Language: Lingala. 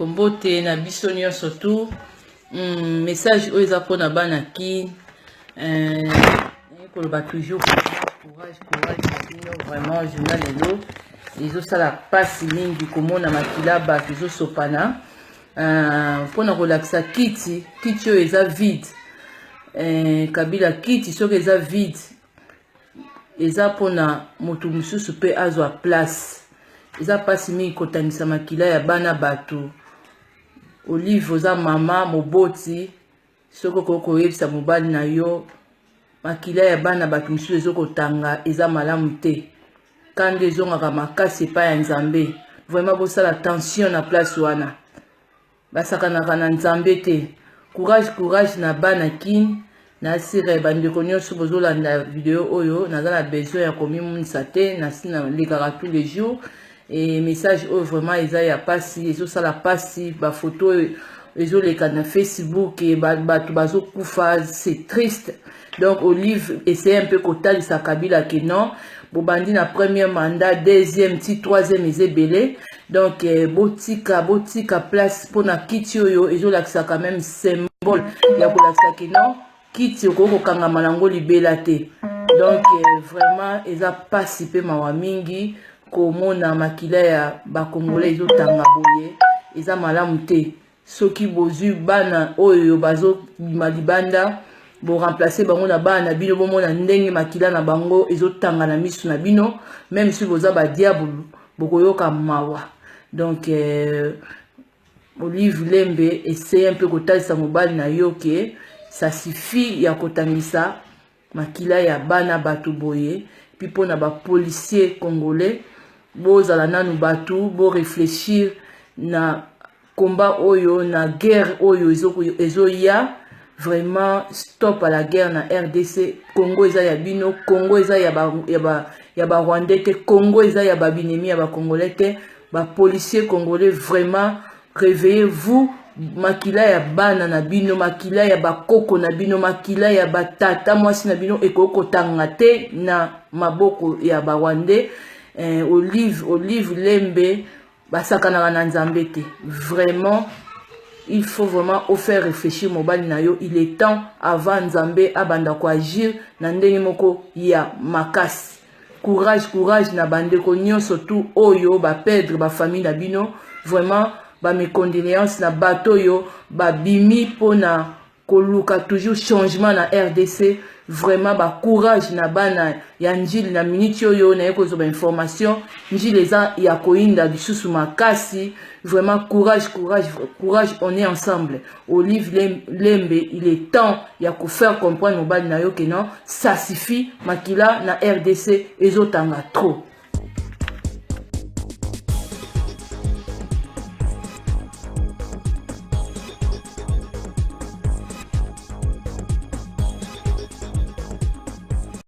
Bandeko, mbote na biso nyonso tu. Message oyo eza mpona bana Kin. Koloba toujours courage, courage na bino. Vraiment, journal lelo ezosala mpasi mingi komona makila bato ezosopana mpona kolakisa kiti. Kiti oyo eza vide. Kabila, kiti soki eza vide, eza mpona moto mosusu mpe azwa place. Eza mpasi mingi kotangisa makila ya bana bato. Olive, oza mama moboti, soki okoki koyebisa mobali na yo, makila ya bana bato mosusu ezokotanga, eza malamu te. Kanda ezongaka makasi epai ya Nzambe. Vraiment, bosala attention na place wana, basakanaka na Nzambe te. Courage, courage na bana Kine. Nasire bandeko nyonso bozolanda video oyo, naza na besoin ya komimonisa te, nasi nalekaka tous les jours. E message oyo vraiment eza ya pasi, ezosala pasi. Bafoto oyo ezoleka na Facebook, bato bazokufa, c'est triste. Donc Olive, essaye un peu kotalisa Kabila ke non, bobandi na premier mandat, deuxième ti troisième, eza ebele. Donc botika, botika place mpona kiti oyo ezolakisa quand même symbole ya kolakisa ke non, kiti okoki kokangama nango libela te. Donc vraiment eza mpasi mpe mawa mingi komona makila ya Bakongolais ezotanga boye, eza malamu te. Soki bozwi bana oyo bazobima libanda, boremplace bango na bana na bino, bomona ndenge makila na bango ezotanga na miso na bino. Même soki boza badiabulu, bokoyoka mawa. Donc Olive Lembe, essaye mpe kotalisa mobali na yo ke ça suffit ya kotangisa makila ya bana bato boye. Mpi mpona bapolicier congolais, bozala nanu bato, boréfléchir na combat oyo, na guerre oyo ezoya. Vraiment, stop à la guerre na RDC Congo. Eza ya bino Congo, eza ya Barwandais te. Congo eza ya babinemi ya Bacongolais te. Bapolicier congolais, vraiment, réveillez-vous. Makila ya bana na bino, makila ya bakoko na bino, makila ya batata mwasi na bino ekoki kotanga te na maboko ya Barwandais. Olive, Olive Lembe, basakanaka na Nzambe te. Vraiment, il faut vraiment ofaire réfléchir mobali na yo. Il est temps, avant Nzambe abanda koagir na ndenge moko ya makasi. Courage, courage na bandeko nyonso tu oyo baperdre bafamille na bino. Vraiment, bames condoléances na bato oyo babimi mpona koluka toujours changement na RDC. Vraiment, bacourage na bana ya Njili. Na miniti oyo naye kozwa bainformation, Njili eza ya koyinda lisusu makasi. Vraiment, courage, courage, courage, on est ensemble. Olive Lembe, il est temps ya kofaire comprendre mobali na yo ke non, ça suffit, makila na RDC ezotanga trop.